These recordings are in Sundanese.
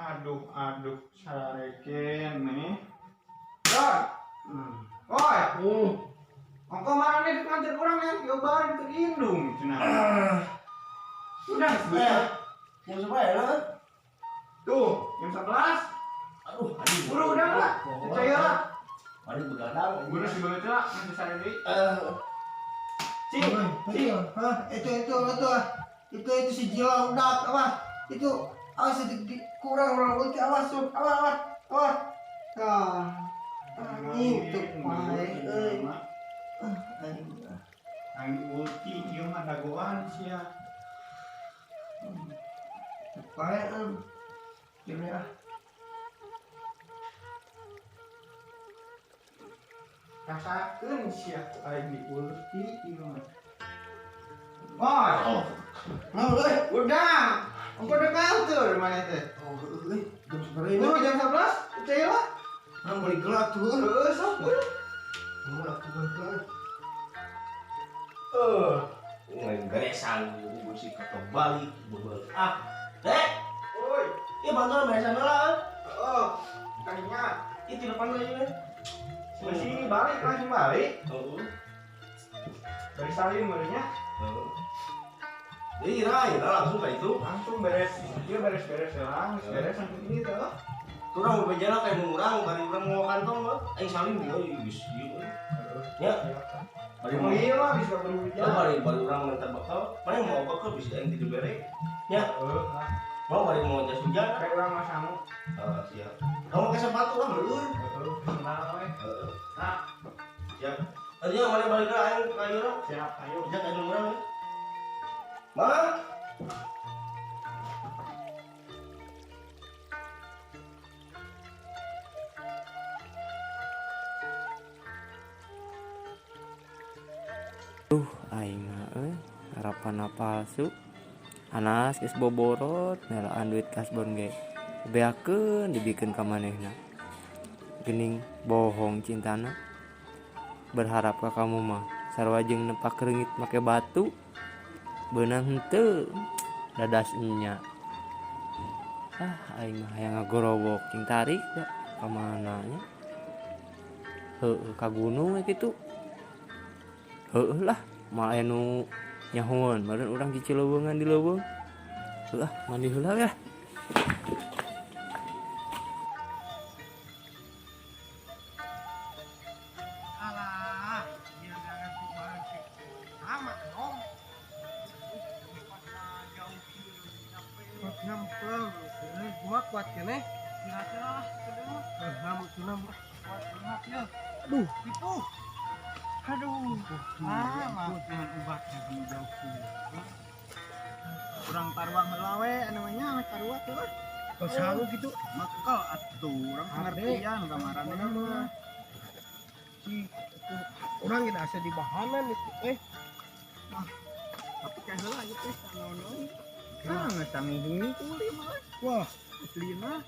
Aduh, aduh, sareken nih. Don. Oi. Ongko marane di kantor urang ya, diobarin ke indung cenah. Udah, Eh, jam seberapa ya lah? Tuh, jam 11. Aduh, aduh. Buru udah lah. Percaya lah. Aduh, begadang. Buru si belut lah, yang besar ini. Eh, Ci, ci. Hah, itu si Jila udah apa? Itu awas di kurang orang ulti awas tuh. Awas awas. Awas. Ah. Anjing tuh pae euy. Ah, aing. Aing ulti ieu mah dagoan sia. Pae euy. Gini ah. Rasakeun sia ku aing di ulti ieu mah. Oi, Oh. Nah, euy. udah. Engko udah kantor mana teh? Oh, euy, jam seberapa ini? Buru jam 11, percaya lah. Nah, beli gelap tuh. Heeh, sok buru. Mau atuh beli. eh, nggak beresan, gue sih kebalik, bebel. Ah, dek, Oi, iya bantuan beresan lah. heeh. Kadinya Itu depan lagi nih. masih balik langsung balik. Oh, Dari salim merenya Iya, iya langsung kayak itu. langsung beres dia beres-beres ya langsung beres langsung ini tuh. Kurang berjalan kayak mengurang, kali urang mau kantong mah. Aing salim dia, geus ieu. Ya. Bari Mau mau iya lah bisa beli Ya, bari bari urang minta bekal, paling mau bekal bisa aing tidak bere. Ya, Heeh. mau bari mau jas hujan. Kayak urang mah sangu. Ah, siap. Kamu pakai sepatu lah, leueur. Heeh, senang we. Heeh. Nah, Siap. Tadi yang mana balik ke aing ka ieu lah. siap ayo. Ijak aing urang. We. Ma. Duh, aing mah euy, harapanna palsu. Anas geus boborot melaan duit kasbon ge. Beakeun dibikeun ka manehna. Geuning bohong cintana. Berharap ka kamu mah sarua jeung nepak reungit make batu. Beunang henteu dadas nya. Ah, aing mah hayang ngagorowok cing tarik da ka mana nya. Heueuh ka gunung we kitu. Heueuh lah, moal aya nu nyahoan, meureun urang cicileuweungan di leuweung. Heuh ah, mandi heula we ah. Alah, ieu jangan kumaha sih. Sama dong. Nyampe, gua kuat keneh. Aduh, itu. Aduh. Ah, maaf dengan obatnya kamu jauh. Kurang taruang heula we anu nya taruang tuh. Selalu gitu. Makal atuh urang pengertian kamaranna mah. Si orang kita asa di bahanan itu eh. Tapi kayak heula gitu teh naon-naon. Ah, geus sangu hungkul ieu mah. Wah, Asli mah.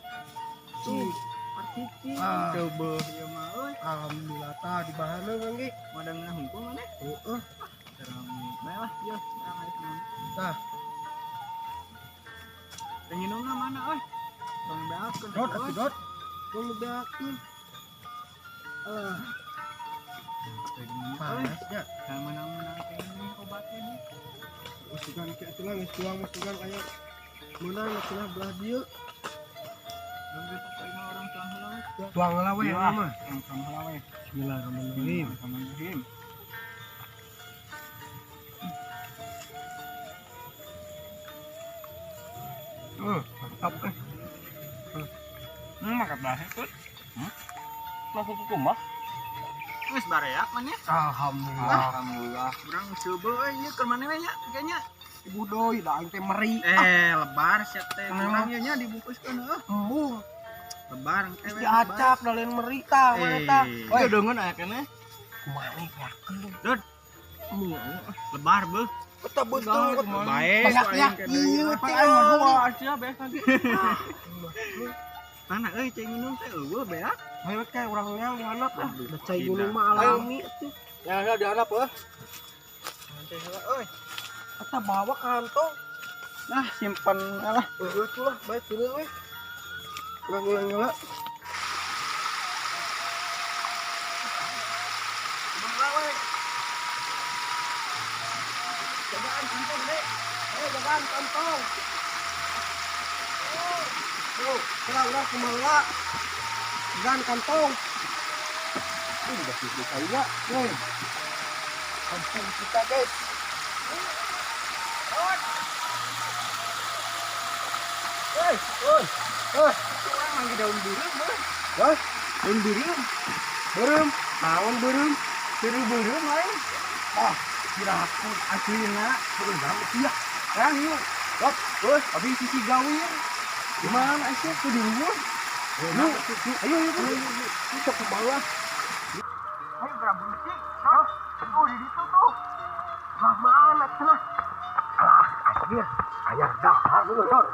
si Tuh, partiki Ah. coba ieu mah euy. alhamdulillah tah di bahanan kan ge. Modal ngeunah hungkul maneh. Heeh. Rame. Bae lah ieu, urang aya naon. Tah. Teh nginumna mana euy? Tong beakeun. Dot atuh dot. Tong beakeun. Ah, panas ya. Tah menang-menang kene obatnya nih. Usugan ke atuh lah geus tuang usugan aya meunang cenah belah dieu. Orang tuang heula we. Tuang lah we Iya. mah. Orang tuang heula we. Bismillahirrahmanirrahim. Bismillahirrahmanirrahim. Mantap eh. Makan bahe tuh. Langsung ke rumah. Geus bareak maneh. Alhamdulillah. Alhamdulillah. Urang coba euy ieu keur maneh we nya kayaknya. Ibu doi da aing teh meri. Lebar sia teh. Kenapa? Urang ieu nya dibungkuskeun heuh. Embung. Lebar teh Geus we, diacak da lain meri tah mana tah. Eh, ieu deungeun aya keneh. Kumaha nih beakeun. Dot. Embung. Lebar beuh. Betul betul. Bae. Banyak ieu teh. Aing mah dua sia bees nanti. Mana euy cai minum teh eueuh beak. Ayo kayak urang yang dihandap lah. Aduh, Cai tidak. gunung mah alami tuh. Ya, ya dihandap euy. Nanti heula euy. Eta bawa kantong. Nah, simpen lah. Heueuh tuh lah, bae turun we. Urang ulang heula. Jagaan kantong, Dek. Ayo jagaan kantong. Tuh, urang kumaha. Jagaan kantong. Ini udah selesai ya. Nih. Kampung kita, guys. Woi, woi. Woi, Urang manggih daun beureum, beuh. Wah, Daun beureum. beureum. Naon beureum? Beureum beureum lain. Ah, Kiraku aslina. beureum sia. Kang yuk. Hop, woi. Abi sisi gawir. Gimana sih ku di luhur? Yuk, ayo ayo ayo. Kita ke bawah. Ayo berapa sih? Hah? Tuh di situ tuh. Lah mana cenah? Alah, anjir. Ayah dahar dulu, Dor.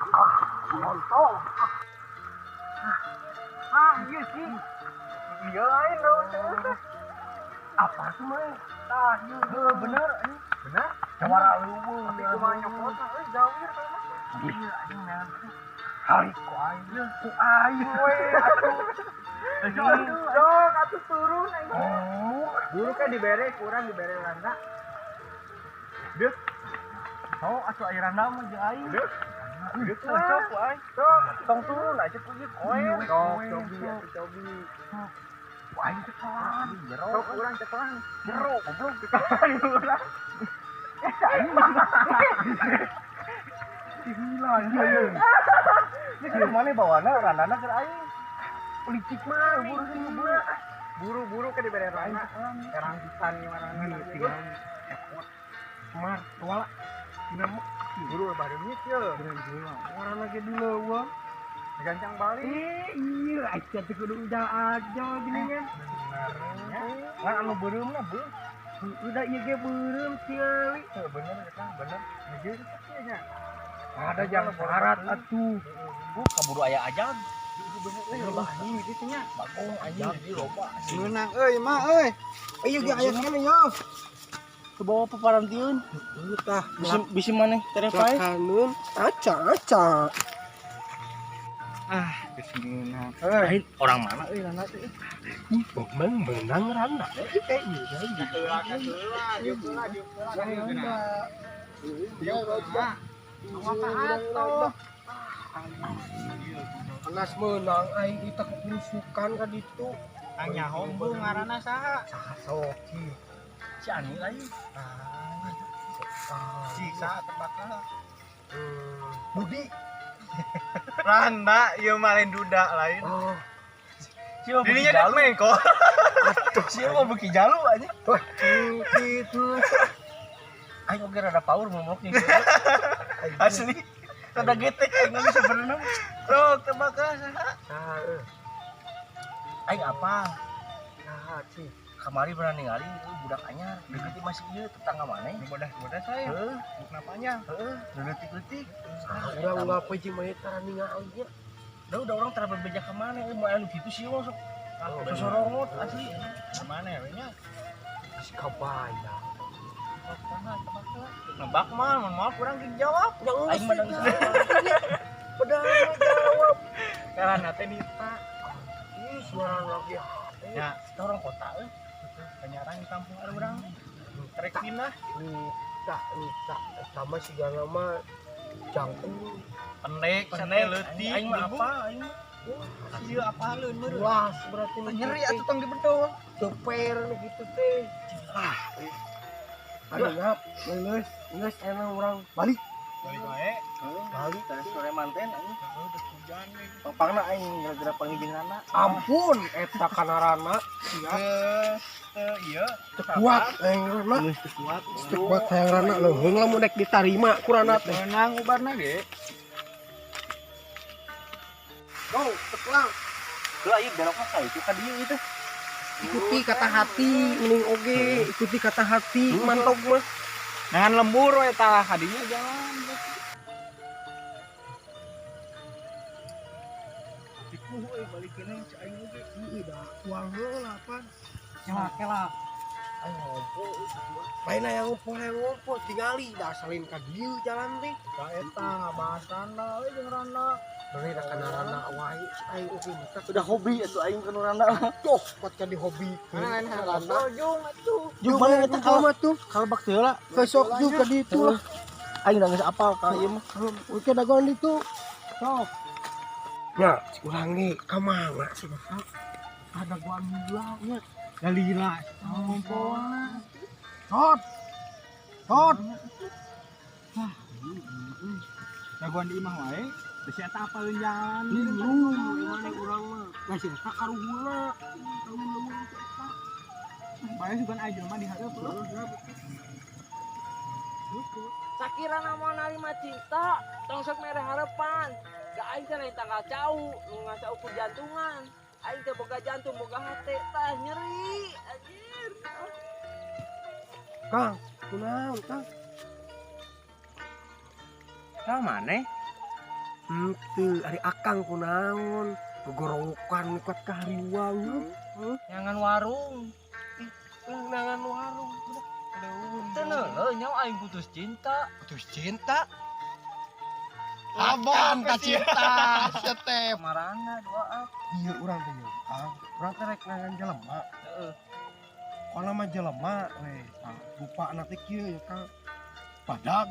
Ah, kontol. Ah, iya sih. Iya lain daun terus. Apa sih mah? Ah, iya bener ini. Bener? Jawara leuweung. Tapi kumaha nyokot euy gawir teh mah. Iya anjing naon teh. Hari ku aing, ku aing we atuh. Dok, atuh turun aing. Buru kan dibere kurang dibere randa. Deuk. Oh, atuh aya randa mah jeung aing. Deuk. Deuk sok ku aing. Sok, Tong turun aja ku ieu koe. sok cobi atuh cobi. Ku aing cekelan. Jero. Sok urang cekelan. Jero goblok. Cekelan urang. Gila anjing. Ini keur mana bawana randana keur aing. Licik mah buru sih buru. Buru-buru ke dibere randa. Erang pisan gimana. Mar, tuala. Dina Buru bareungit ye. orang lagi di leuweung. Digancang balik. Eh, iya, aja teh kudu ujal aja gini kan. Bener. Ngan anu beureumna beuh. Udah ieu ge beureum tingali. Heuh bener eta bener. Ngejeun kieu nya. Ada yang syarat atuh. Bu kaburu aya aja. Bener euy loba anjing di ditu nya. Bagong anjing di loba. Meunang euy mah euy. Ayo ge aya keneh yo. Ke bawah paparantieun. Tah, Bisi bisi maneh tere pae. Kanun, aca aca. Ah, geus meunang. Euy, Lain orang mana euy randa teh? Ih, menang menang randa. Eh, iya. heula ka heula, diuk heula, diuk heula. Diuk heula. Awas atuh. Anas menang aing kita kebusukan ka ditu. Tang nyaho embung ngaranna saha? Saha sok Si Si Ani lain. Ah, siksa tebak lah. Budi. Randa ieu mah lain duda lain. Oh, Si mah beuki Dirinya jalu. dek mengko. Si mah beuki jalu anjing. wah, gitu. Aing oge rada power momoknya. Asli. Rada getek aing nggak bisa berenang. Sok tebak lah saha? Saha euy? Aing apa? Saha sih? Kamari pernah ningali euy, budak anyar deukeut masih ieu tetangga maneh. Nu bodas-bodas saya. Heeh, Bukna panjang. heeh, leutik-leutik. Urang ngapa jeung mah tara ningali nya. Udah orang tara bebeja ka maneh euy moal anu kitu sih mah sok sosorongot asli. Kemana ya we nya? Geus kabayang. Sok saha tebak lah. Nebak mah mun moal kurang dijawab. Aing mah nangis. Padahal jawab. Karena teh Nita. Ih, suara lagi. Ya, Kita orang kota euy. penyarang di kampung ada urang. Trek pindah. Nita, Nita, eta mah sigana mah jangkung. Pendek, Pendek, leutik, aing mah apa aing mah. Ieu apa leun meureun. Luas berarti nu Nyeri gitu atuh tong dibedol. teh. Ceper nu gitu teh. Ah. Aduh, ngap, geus, geus emang urang balik. Balik wae. Balik. Tadi sore manten anjing. Heeh, udah hujan nih. Pangpangna aing gara-gara panggil jeung rana. Ampun, eta kanarana sia. Geus teu ieu. Teu kuat hayang rana. Geus teu kuat. Teu kuat hayang rana leuheung lamun rek ditarima ku rana teh. Menang ubarna ge. Go, tekelang. Heula ieu belokna ka itu ka dieu ieu teh. Ikuti kata hati, mending oge, ikuti kata hati, mantog mah. Dengan lembur we tah hadinya jalan. Tipu euy balikeun cai aing oge. Ih, dah uang heula pan. Kela kela. Ayo ngompol. Lain aya ngumpul aya ngumpul tingali da salin ka dieu jalan teh. Da eta bahasana we jeung randa. Bener da kana randa wae aing oge mata. Udah hobi atuh aing kana randa. Tuh, kuat jadi hobi. Mana lain randa jung atuh. Jeung mana eta kalau mah tuh kalebak teh heula. Besok juga di itu lah. Aing da geus apal ka ieu mah. Oke dagoan itu. Sok. Ya, urang ge ka mana sih Bapak? Ada gua gila nya. Dalila ngompolan. Tot. Tot. Wah. Dagoan di imah wae. Besi eta apaleun jalan. Lu mana urang mah. Lah sih eta karuhuna. Karuhuna eta. Bae sugan aing jelema di hareup. Sakirana mau narima cinta, tong sok mere harapan. Da aing teh lain tanggal cau, nu ngasa ukur jantungan. Aing teh boga jantung, boga hate, tah nyeri. Anjir. Kang, kunaon Kang? Kang maneh? Henteu, ari akang kunaon? Gogorowokan ngukat ka hariwang. Nyangan warung. Nangan warung. Teu neuleuh nyawa aing putus cinta. Putus cinta? Abon ka cinta, setep. Marana doa. Iya urang teh ieu. Kang, urang teh rek nangan jelema. Heeh. Kalau mah jelema we, tah rupana teh kieu ya Kang. Badag.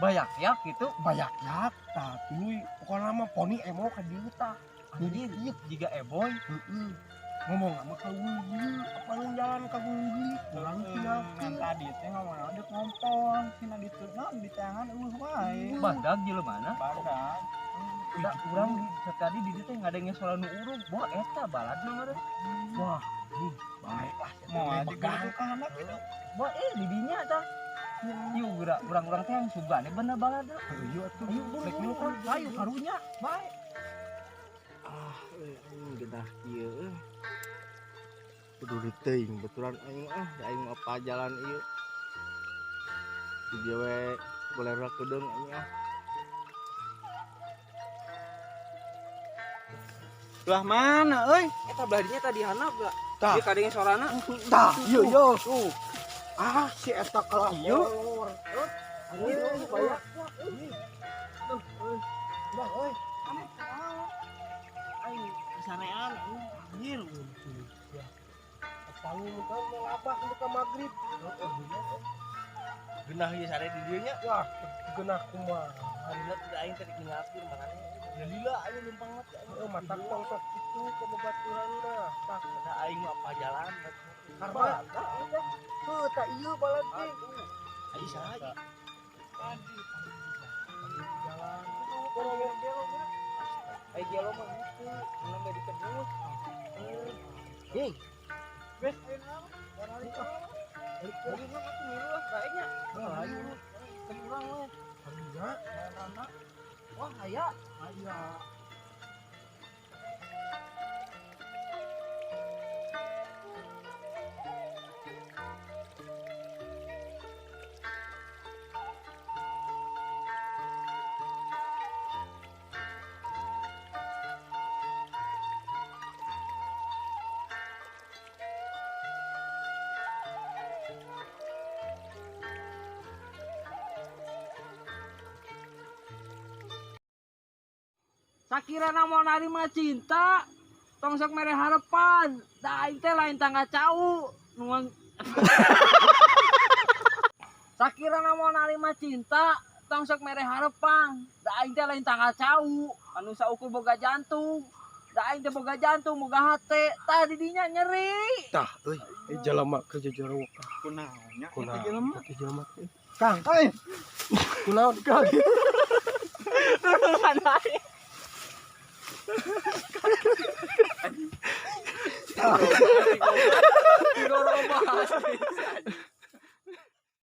Bayak-yak gitu. Bayak-yak tah tuluy pokona mah poni emo ka dieu tah. Anjir, jiga eboy. Heeh. Ngomong sama ka Wuli, apalun jalan ka Wuli, urang tinggalkeun. Tadi teh ngomong dek ngompol, cenah ditu naon di tangan eueuh wae. Badag jelemana? Badag. Da urang tadi di dieu teh ngadenge suara nu urug, boh eta baladna meureun. Wah, baik lah. Moal digeuduk ka handap gitu. Boh di dinya tah. Ieu geura urang-urang teh yang sugane bener baladna. Ayo atuh, Ayo buru buru ayo karunya, bae. Ah, gedah kieu euy. Kudu diteuing betulan aing ah, aing mah apa jalan ieu. Di dieu we boleh kedeung aing ah. Lah mana euy? Eta beladinya tadi handap gak? Tah. Ieu kadenge sorana. Tah, ieu yo. Ah, si eta kalah. Ieu. Ieu bayak. Udah, euy. Aing sarean Anjir. Ya. Panggil kan melabah ka magrib. Genah ieu sare di dieu nya. Wah, genah kumaha. Harina teh aing teh ditinggalkeun makane. Lila aing lempang mah. Heeh, mata tong sok kitu ka babaturanna. Tah, Da aing mah apa jalan. karena heuh tah ieu balad teh. Aing saha ieu? Jalan. Aing gelo mah gitu, nembe ditebus. Hei, Geus ayeuna mah. Balik ah. Balik mah atuh milu lah bae nya. ayo. Kan urang we. Karunya. Wah, aya. Aya. Sakirana mau narima cinta, tong sok mere harapan. Da aing teh lain tangga cau. Nu Sakirana mau narima cinta, tong sok mere harapan. Da aing teh lain tangga cau, anu saukur boga jantung. Da aing teh boga jantung, boga hate. Tah di dinya nyeri. Tah, euy, jelema keur jajorowokan. Kunaon nya Kunaon eta jelema? Eta jelema teh. Kang, Euy, kunaon Kang? Aing.